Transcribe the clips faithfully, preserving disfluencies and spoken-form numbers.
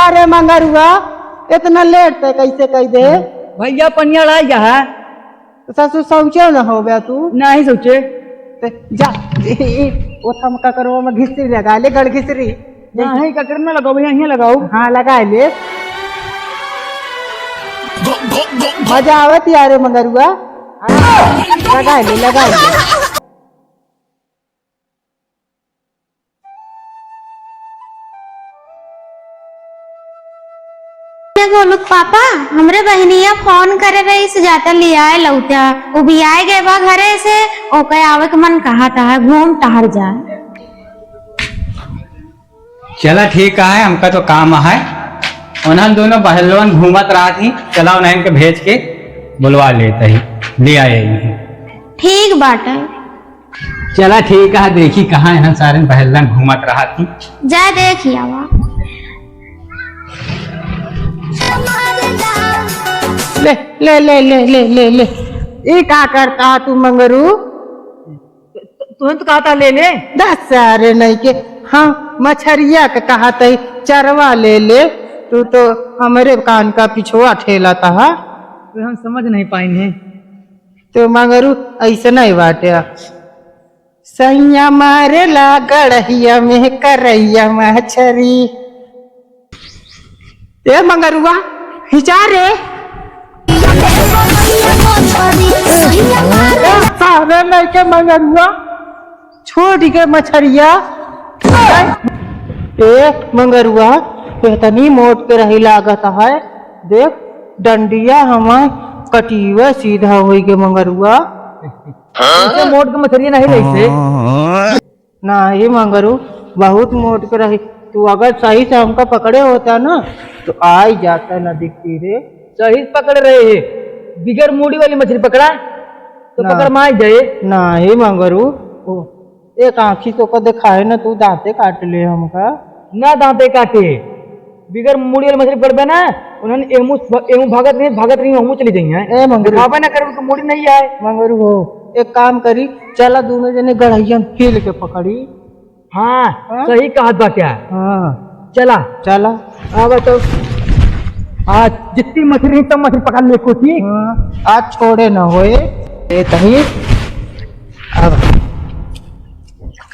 अरे मंगरुआ, इतना लेट ते कैसे कह दे? भैया, पनिया लाई जा है। तो ससुर, शौचे न होबे तू? नहीं शौचे। ते जा, ए, ए, ओ थमका करो, में घिसरी लगा ले, गड़ घिसरी। नहीं, कटर ना लगाओ भैया, यहीं लगाओ। हाँ, लगा ले। मजा आवत यार मंगरुआ। हाँ, लगा ले, लगा ले। ने गोलू के पापा, हमरे बहिनिया फोन करे रही, सुजाता लियाए लौटा। उ भी आए गए बा घरे से, ओके आवे के मन कहा था, घूम टहर जाए। चला ठीक है, हमका तो काम है। उन्हन दोनों बहलवन घूमत रहत ही, चला उन्हन के भेज के बुलवा लेत ही, लियाए ही। ठीक बाटे। चला ठीक है, देखी कहाँ इन्हन सारे बहलवन घूमत रहत ही। जा देखी आवा। ले, ले, ले। ई का करता तू मंगरू? तु-, तुहन तो कहता ले ले। दस सारे नहीं के, हाँ, मछरिया के कहत ही चरवा ले ले, तू तो हमरे कान का पिछुआ ठेलत हा। तो हम समझ नहीं पाइन है। तो मंगरू ऐसे नहीं बाटे। सैया मारेला गड़हिया में करैया मछरी। ए मंगरुआ, हिचा रे। सारे लइके मंगरुआ छोड़ के मछरिया। ए मंगरुआ, इतनी मोट के रही लागत है। देख, डंडिया हमार कटिया सीधा होई के मंगरुआ। इसे मोट के मछरिया नहीं रही से। नाही मंगरू, बहुत मोट के रही। तू अगर सही से हमका पकड़े होता ना, तो आई जाता नदी के तीरे। सही से पकड़े रहे है, बिगर मूड़ी वाली मछली पकड़ा, तो ना। पकड़ में आई जाए। नाही मंगरू, ओ, एक आँखी से ओका देखाए ना, तू दाँते काट ले हमका। ना दाँते काटे, बिगर मुड़ी वाली मछली पकड़बे ना, उन्हन एहमू, एहमू भागत रही, भागत रही, हमहू चली जाइए। ए मंगरू। दिखावे ना करे, उनको मुड़ी नहीं आए। मंगरू हो, एक काम करी, चला दोनों जने गड़हिया में खेल के पकड़ी। हाँ, हाँ? सही कहत बा क्या? हाँ। चला। चला। आवा तो। आज जितनी मछली रही, सब मछली पकड़ ले कोची। हाँ, आज छोड़े ना होए। ए तही। अब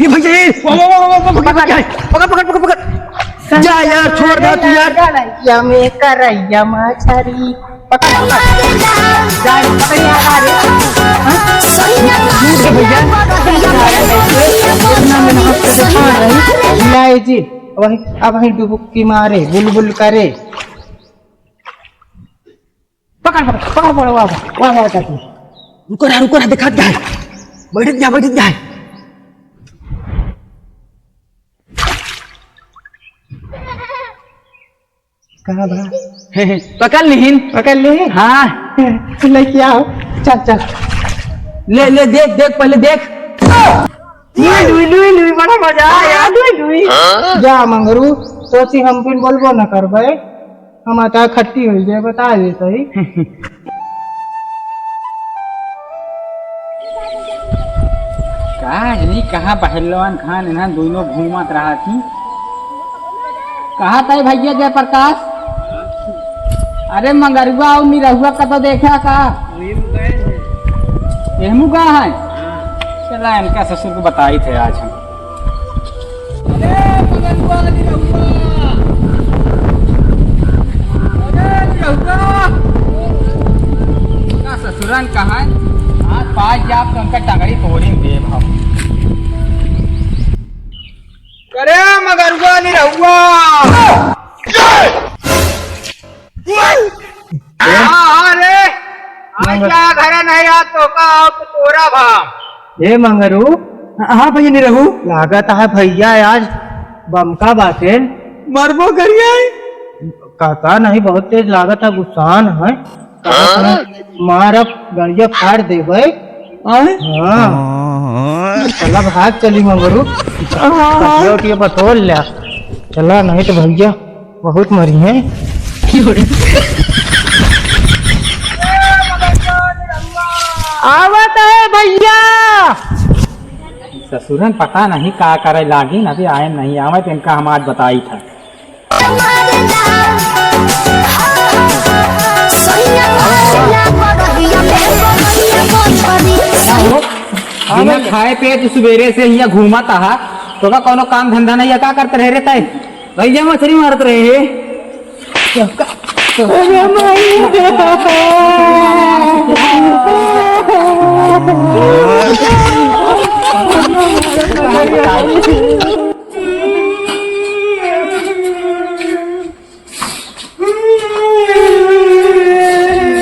ये भैया, ये, वो, वो, पकड़, पकड़, पकड़, पकड़, पकड़। जा यार, छोड़ दे तू यार। गड़ैया में करैया मछरी। पकड़, पकड़। जा, पकड़ यार, आ रे। हाँ? झूठ है भैया। इतना मेहनत से खा रहे हैं। लाई जी, वही, अब वही डुबकी मारे, बुलबुल करे। पकड़, पकड़, पकड़, पकड़, वाह, वाह, वाह, वाह, चाची। रुको रहा, रुको रहा, दिखा क्या है? बैठ जा, बैठ जा। कहाँ बा? पकड़ लिहिन। पकड़ लिहिन? हाँ। लेके आओ। चल, चल। ले, ले, देख, देख, पहले देख। लुई, लुई, लुई, लुई, बड़ा मजा आया, लुई, लुई। जा मंगरू, सोची हम फिर बोलबो न करबे, हम आता खट्टी हो जाए, बता दे सही। का जानी कहाँ बहलवन खान इन्हन दोनों घूमत रहा थी। कहाँ तय भैया जयप्रकाश? अरे मंगरुआ और निरहुआ का तो देखा का? एहमू का है? चला, इनका ससुर को बताई थे आज हम। अरे, मगरुआ, निरहुआ। अरे, निरहुआ। का ससुरन कहाँ है? आज पाँच जाप तो उनका टंगड़ी तोड़ी देब हम। अरे, मगरुआ, निरहुआ। हाँ, हाँ रे। आज मंगर- क्या घर नहीं, आज तो का, तो तोरा भा। ए मंगरू। हाँ भैया, निरहू। लागत है भैया आज बमका बाटे। मरबो करिया है। कहता नहीं, बहुत तेज लागत है, गुस्सान है। हाँ? मारब, गड़िया फाड़ देबे। आए? हाँ। चला भाग चली मंगरू। हाँ। कटिया उटिया बटोर ल्या। चला नहीं तो भैया बहुत मरी हैं। आवत है भैया। ससुरन पता नहीं का करे लागिन, अभी आए नहीं आवे तो इनका हम आज बताई था। हियाँ खाए पिए तू सुबेरे से हियाँ घूमत आहा, तोका कौनो काम धंधा नहीं है, का करत रहे रे तै? भैया मछरी मारत रहे हैं।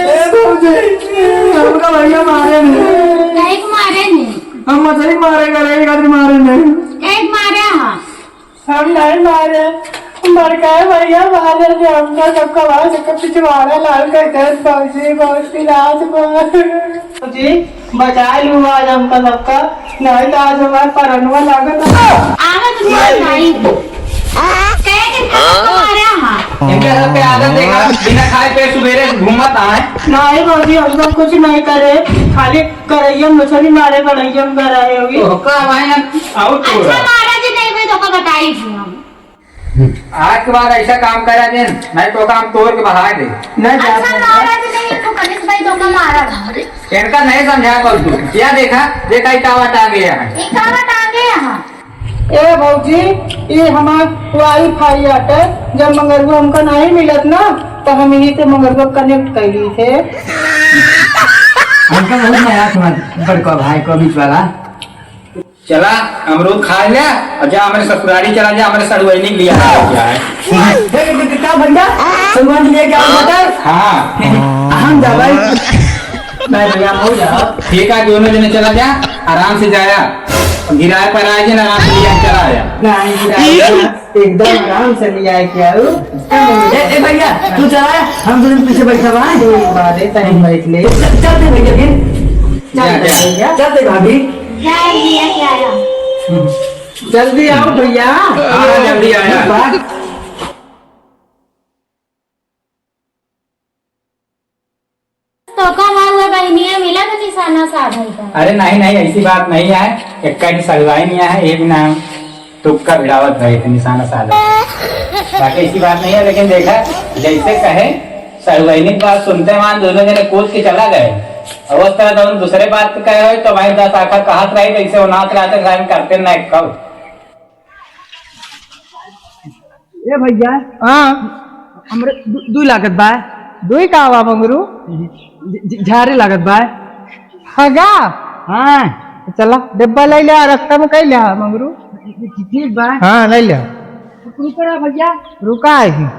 ए भौजी, हमका भैया मारे ने। काहे के मारे ने? हम मछली मारे गए रहे, खातिर मारे ने। काहे के मारे हा? हम नहीं मारे, बड़का भैया मारे ने हमका, सबका वहाँ से पिछवाड़ा लाल कर दे भौजी, बहुत पिलास मार। भौजी, बचाए लू आज हमका सबका, नहीं तो आज हमार परनवा लागत है। आवे तो नहीं भाई। कहे के था तो मारा हाँ। इनके सबके आदत देखा, बिना खाए पे सुबेरे से घूमत आए। नहीं भौजी, हम सब कुछ नहीं करे, खाली करैया मछली मारे, करैया में रहे होगी। तो का भाई ना, आउट हो अच्छा रहा। मारा जी नहीं भाई, तो का बताई थी हम। आज के बाद ऐसा काम करा दिन, नहीं तो काम तोड़ के बहा दे। नहीं जा अच्छा सकता। मारा जी नहीं, तो कनिस भाई तो का मारा था। इनका नहीं समझा कर तू। या देखा, देखा ई कावा टांगे यहाँ। ई कावा टांगे यहाँ। ए भौजी, ई हमार वाईफाई आटे। जब मंगरुआ हमका नहीं मिलत ना, तो हम यही से मंगरुआ कनेक्ट कर ली थे। हमका बहुत मजाक हुआ बड़का भाई को बीच वाला। चला, अमरूद खा ले और जा हमारे ससुरारी चला जा, हमारे सड़ुआइनी के लिए आ जाए। ए, ए, ए, का भैया? सड़ुआइनी के लिए क्या होता है? हाँ। हम जा भाई। नहीं भैया, हो जा। ठीक है, दोनों जने चला जा, आराम से जाया। गिराए पर आए जे ना, आराम से लिया चला आया। नहीं, गिराए ना। एकदम आराम से लिया के आओ। ए, ए भैया, तू चला, हम दोनों पीछे बैठा बा। ठीक बात है, तनी बैठ ले। चल, चल दे भैया, फिर। चल जा, जा। भैया। चल दे भाभी। जा, लिया के आया। जल्दी आओ भैया। हाँ, जल्दी आया। ठीक बा। तो का हुआ, बहनिया मिला तो निशाना साधा ही था। अरे नहीं, नहीं, ऐसी बात नहीं है। एक का सड़ुआइनी है, ये भी नाम तुक्का भिड़ावत रहे थे, निशाना साधा। बाकी ऐसी बात नहीं है, लेकिन देखा, जैसे कहे, सड़ुआइनी की बात सुनते मान दोनों जने कूद के चला गए। और उस तरह तो हम दूसरे बात कहे हो, तो भाई दस आखर कहत रही, तो इसे उनात रहते, साहब करते ना एक कब। ए भैया। हाँ। हमरे दु-, दुई लागत बा। दुई का बा मंगरू? झ-, झ-, झारे लागत बा। हगा? हाँ। चला, डिब्बा ले ले, रस्ता में कई ले, मंगरू। ठीक बा। हाँ, ले ले। रुका भैया। रुका है।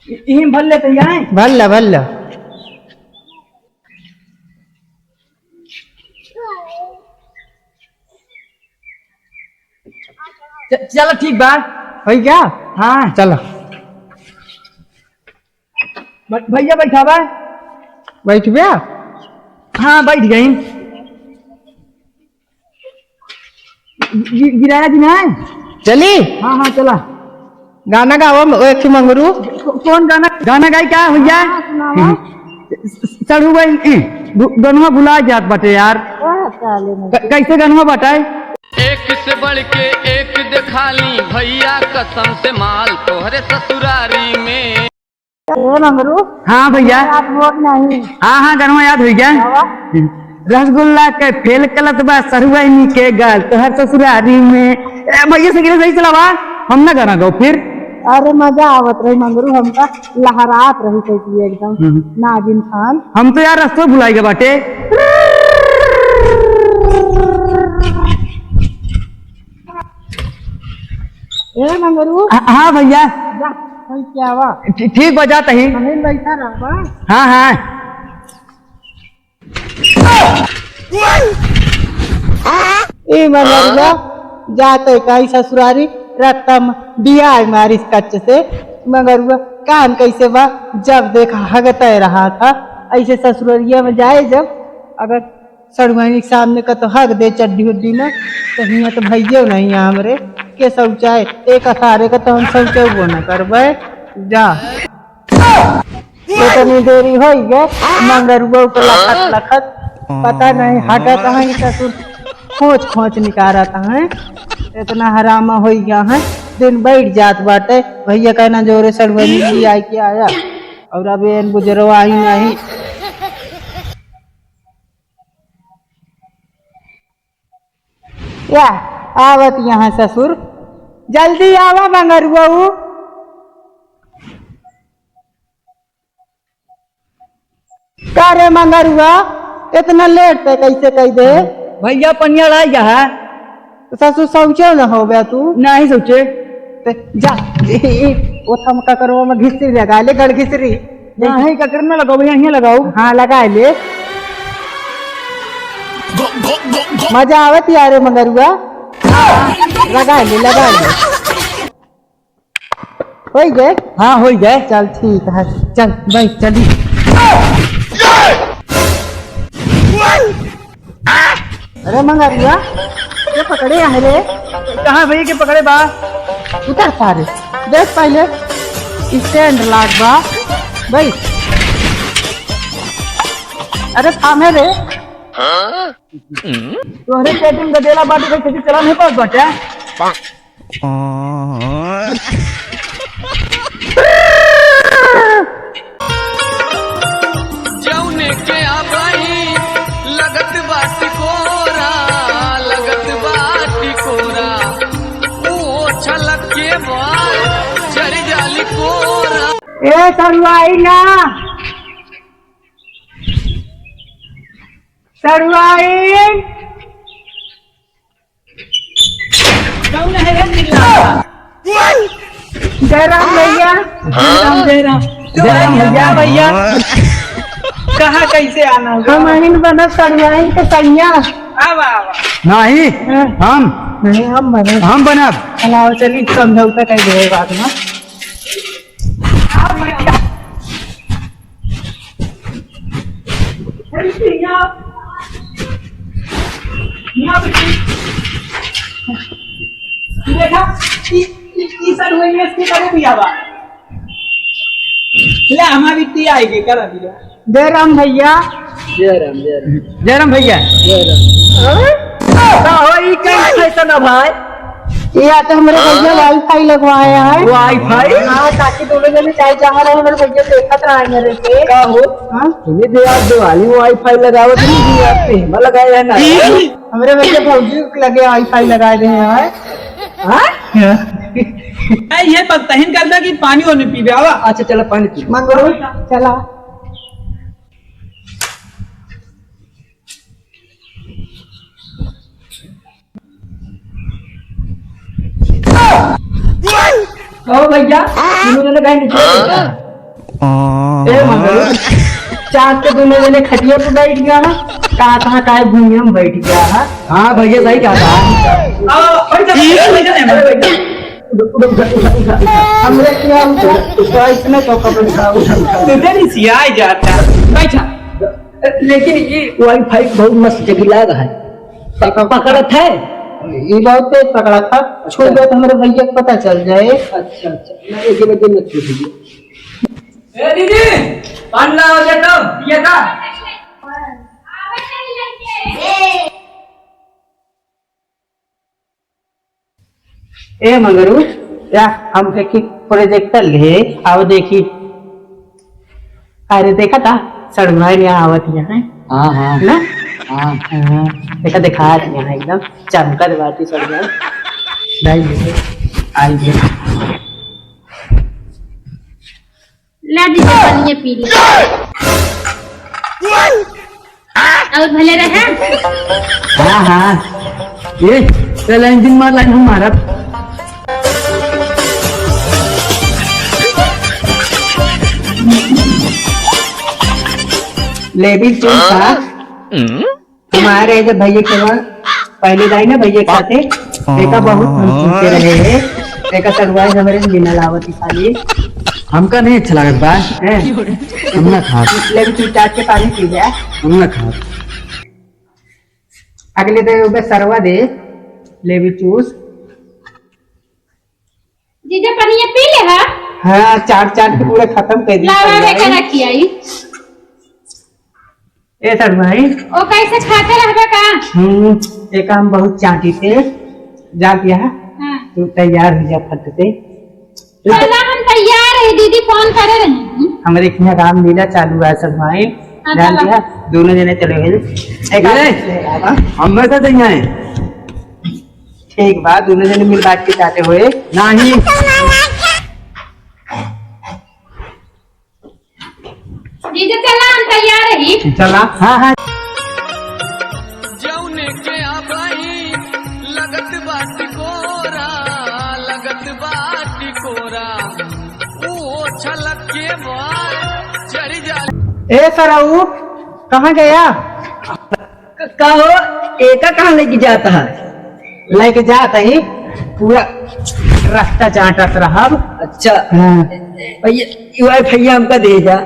इ-, इही भर ले तैयार है? भर ले, भर ले। च-, चला ठीक बा। होइ गया? हाँ। चला। ब-, भैया बैठा बा। बैठ गया? हाँ, बैठ गई। गि-, गिराया जी ना? चली? हाँ, हाँ, चला। गाना गावा, म-, एक ठो मंगरू। को-, कौन गाना? गाना गाई का भैया? हाँ, सुनावा। हम्म। चढ़ू भाई, ए, गु-, गनवा भुला जात बाटे यार। वाह, साले में। क-, कैसे गनवा बाटे? एक से बढ़ के एक देखा ली भैया, कसम से माल तोहरे ससुरारी में। ए मंगरू। हाँ भैया। याद होत नहीं। हाँ, हाँ, गनवा याद होइ गया। गावा। रसगुल्ला के फेल कलत बा सरुआइनी के गाल तोहर ससुरारी में। ए, भैया से गिरे सही चलावा, हम ना गाना गाओ फिर। अरे मजा आवत रही मंगरू, हमका लहरात रही कैसी एकदम हम्म। नागिन खान। हम तो यार रस्तो भुलाई गए बाटे। ए मंगरू। हाँ, हाँ भैया। जा, कहीं क्या हुआ? ठी-, ठीक बा, जात ही। हमें बैठा रहा बा। हाँ, हाँ। ए मंगरुआ, जाते काई ससुरारी, रत्ता म बियाह मारिस कच्च से। मंगरुआ, कान कैसे बा? जब देखा हगते रहा था। ऐसे ससुररिया में जाए जब, अगर सड़ुआइनी के सामने का तो हग दे चड्डी उड्डी में, तो हियाँ तो भैयो नहीं है हमरे, के शौचाए, एक असारे का तो हम शौचबो न करबे। जा। इतनी देरी होइ गए, मंगरुआ के लखत लखत, पता नहीं हगत हैं कि ससुर खोंच खोंच निकारत हैं। इतना हरामा होइ गया है, दिन बैठ जात बाटे, भैया कहना जोरे सड़ुआइनी जी आए के आया, और अब एन गुजरवा ही नहीं। क्या आवत यहाँ ससुर, जल्दी आवा मंगरुआ। का रे मंगरुआ, इतना लेट ते कैसे कह दे? भैया, पनिया लाई जा है। तो ससुर, शौचे न होबे तू? नहीं शौचे। ते जा, ए, ओ थम ककरो में घिसरी लगा ले, गड़ घिसरी। नहीं, ककर ना लगाओ भैया, यहीं लगाओ। हाँ, लगा ले। मजा आवत यार मंगरुआ। लगा ले, लगा ले। होई गए? हाँ, होई गए। चल, ठीक है, चल भाई, चली। अरे मंगरुआ, के पकड़े आहे रे? कहाँ भैया के पकड़े बा? उतर सारे, देख पहले, स्टैंड लाग बा भाई। अरे थामे रे। तोहरे पेट में गदेला बाटे, कहीं चला नहीं पावत बाटे। जौने के आबाई लगत बा टिकोरा, लगत बा टिकोरा, ओ छलक के बाल झड़ जाली कोरा। ए सरुआई ना, सरुआई। कौन है रे चिल्ला? जयराम भैया। जयराम, जयराम। जयराम भैया। भैया। कहाँ कैसे आना हुआ? हम आइन बनब सड़ुआइन के सैया। आवा, आवा। नहीं, हाँ। हम। नहीं, हम बनब। हम बनब। चलाओ, चली, समझौता कर दे बात में। आओ भैया। अरे, यहाँ, यहाँ पे तू देखा, ई, ई, ई सर हुए में इसके करे भी आवा। ले, हमारी ती आएगी, करा दिया। जय राम भैया। जय राम, जय राम। जय राम भैया। जय राम। अरे, का हो, ई कौन फैशन है भाई? ये तो हमरे भैया वाईफाई लगवाए हैं। वाईफाई? हाँ, ताकि दोनों जने चाहे जहाँ रहे, हमरे भैया देखत रहे मेरे से। का हो? हाँ? तुम्हें दे यार, दिवाली में वाईफाई लगावत नहीं, दिया पे हिम्मत लगाया है ना। हमरे भैया भौजी के लगे वाईफाई लगा दे हैं। हाँ? हाँ। ए, ये बतहीन करता कि पानी वानी पीबे, आवा। अच्छा, चला पानी पी। मंगरू, चला। ओ भैया, दोनों जने काहे नीचे बैठा है? ए मगर, चाँद के दोनों जने खटिया पे बैठ गया है, कहाँ कहाँ काहे भूमि में बैठ गया है? हाँ भैया, सही कहा था। आओ, बैठ जा, बैठ जा, बैठ जा। उठ, उठ, उठ, उठ, उठ, उठ। हमरे क्या उठ, उठ, उठ, इसमें तो कपड़े उठा, उठा, उठा। तुझे नहीं सियाई जाता। बैठा। लेकिन ये वाईफाई बहुत मस्त जगह लाग है। पक-, पकड़त है? ये बहुत तेज पकड़ा था। अच्छा। छोड़ दो तो हमरे भैया को पता चल जाए। अच्छा, अच्छा। ना, एक बार मत छू दीजिए। ए दीदी, पानी लाओ, ये तो, ये का? ए मंगरू, या हम देखी प्रोजेक्टर ले, आओ देखी। अरे देखा था, सड़ुआई ने आवत यहाँ है। हाँ, हाँ। ना? हाँ। हाँ, देखा, देखा रही है एकदम चमकत बाटी सड़ुआई। नहीं, ये आई है। ला दीदी, पानी पी ले। और भले रहे। हाँ, हाँ। ये, चल, इंजन मार, लाइन हम मारब। लेडीज चूस था। हमारे जब भैया के वहाँ पहले जाए ना भैया के साथे, देखा बहुत हम सुनते रहे हैं। देखा सरुआई हमरे से मिलल आवत ही खाली। हमका नहीं अच्छा लागत बा। हैं? हम ना खाब। ले भी तू चाट के पानी पी जा। हम ना खाब। अगले दे उबे सरवा दे, ले भी चूस। जीजा, पनिया पी ले हा? हाँ, चाट चाट के पूरा खत्म कर दी। लावा रे, करा खियाई। ए सर भाई। ओ, कैसे खाते रहबे का? हम्म, एक हम बहुत चाटी थे, जा दिया। हाँ। तू तैयार हो जा फट से। चला, हम तैयार है, दीदी फोन करे रही। हमारे यहाँ रामलीला चालू है सर भाई, हाँ, जा चला। दिया, दोनों जने चले गए। एक ए, आदमी चले गया। हम में से नहीं आए। ठीक बा, दुनो जने मिल बांट के चाटे होए। नाही। जीजा चला, हम तैयार रही। चला। हाँ, हाँ। जौने के अबही लगत बा टिकोरा, लगत बा टिकोरा, ऊ छलक के बाहर चढ़ जा। ए सरऊ, कहाँ गया? क-, का हो, एका कहाँ लेके जात है? लेके जात ही, पूरा रास्ता चाटत रहब। अच्छा। हाँ। भैया, ये वाला भैया हमका दे जा।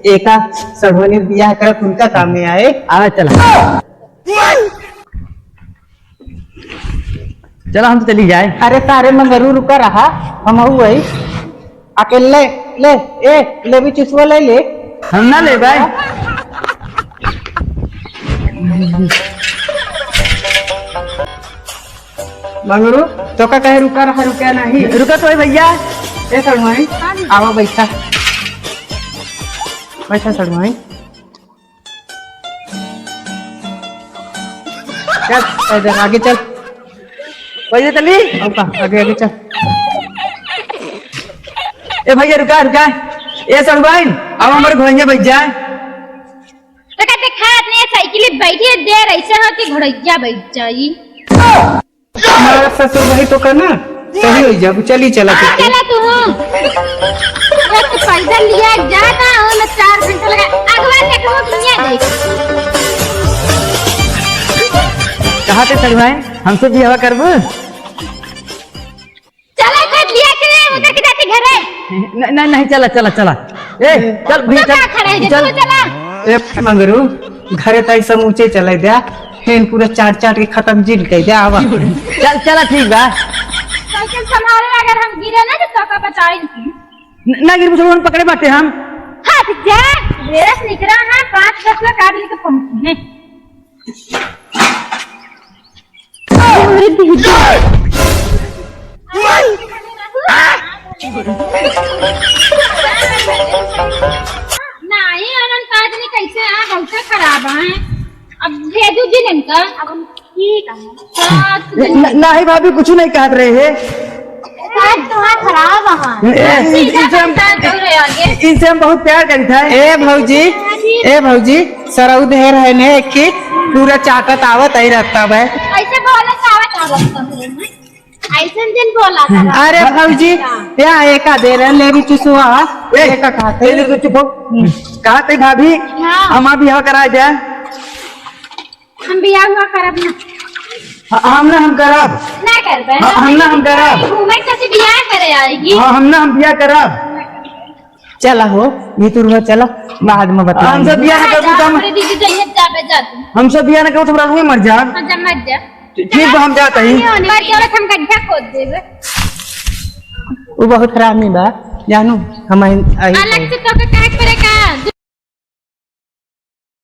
एका सड़ुआइन बियाह करत उनका काम में आए। आवा चला। चला हम तो चली जाए। अरे सारे मंगरू रुका रहा, हम हऊ वही। अकेले ले, ए, ले भी चुसवा ले ले। हम ना ले भाई। मंगरू, तो का कहे रुका रहा, रुका नहीं। रुका तो है भैया। ए सड़ुआइन, हाँ जी। आवा बैठा। बैठा सड़ुआइन। चल, इधर आगे चल। भैया चली। अब का, आगे, आगे चल। ए भैया रुका, रुका। ए सड़ुआइन, अब हमारे घोड़िया बैठ जाए। तो का देखात नहीं, साइकिल बैठी है, देर ऐसे हो कि घोड़िया बैठ जाई। हमारा ससुर भाई तो का ना सही हो जाबू, चली चला हाँ, के। चला तू, हाँ। एक तो पैदल लिया जाता हूँ, मैं चार घंटा लगा, अगवा के कहूँ दुनिया देख। कहाँ थे सर भाई, हमसे बियाह करबू? चला कर लिया के रे, उधर के जाते घर है। न-, न-, नहीं, चला, चला, चला। ए, चल भैया, तो चल, का खड़ा है, चल। तू चला। ए, मंगरू, घरे ताई समूचे चले द्या, हेन पूरा चाट चाट के खतम जिन कइ द्या, आवा। चल, चला, ठीक बा। साइकिल संभाले अगर हम गिरे ना, तो तोका बताई। न-, ना गिरबू, तो हम पकड़े बाटे हम। हट जा, बेरस निकरा है, पाँच दस लाख आदमी के पहुँचे हैं। नाही, अनंत आदमी कैसे है, बहुते खराब है। अब भेजू दिन इनका। अब हम ठीक है। हाँ, न-, नहीं भाभी, कुछ नहीं कहत रहे हैं। आज तो हाँ खराब है। ए, इनसे हम, इनसे हम बहुत प्यार करी था। ए भौजी, ए भौजी, सरऊ ढेर है ने, एक की पूरा चाटत आवत आई रहता है। ऐसे बोलत आवत आवत तो है। ऐसन जिन बोला था। अरे भौजी, या एका दे रहे, ले भी चुसवा, ए, एका खाते। ए, ले तो चुप हो। कहा थे भाभी, हाँ। हमार बियाह करा दे। हम बियाह हुआ करब ना। ह-, हम ना, हम करब। ना करबे। ह-, हम ना, हम करब। घूमे खातिर बियाह करे आएगी। हाँ, हम ना, हम बियाह करब। चला हो, भीतर हुआ चला, बाद में बता। हमसे बियाह ना करबू तो हम हमरे दीदी जइहे जाबे जा तू। हमसे बियाह ना करबू तो हमरा रुए मर जा। हाँ, जा मर जा। ठीक बा, हम जात हई। मर जाओ, हम गड्ढा खोद देबे। वो बहुत हरामी बा, जानू, हम आई, आई अलग से तोके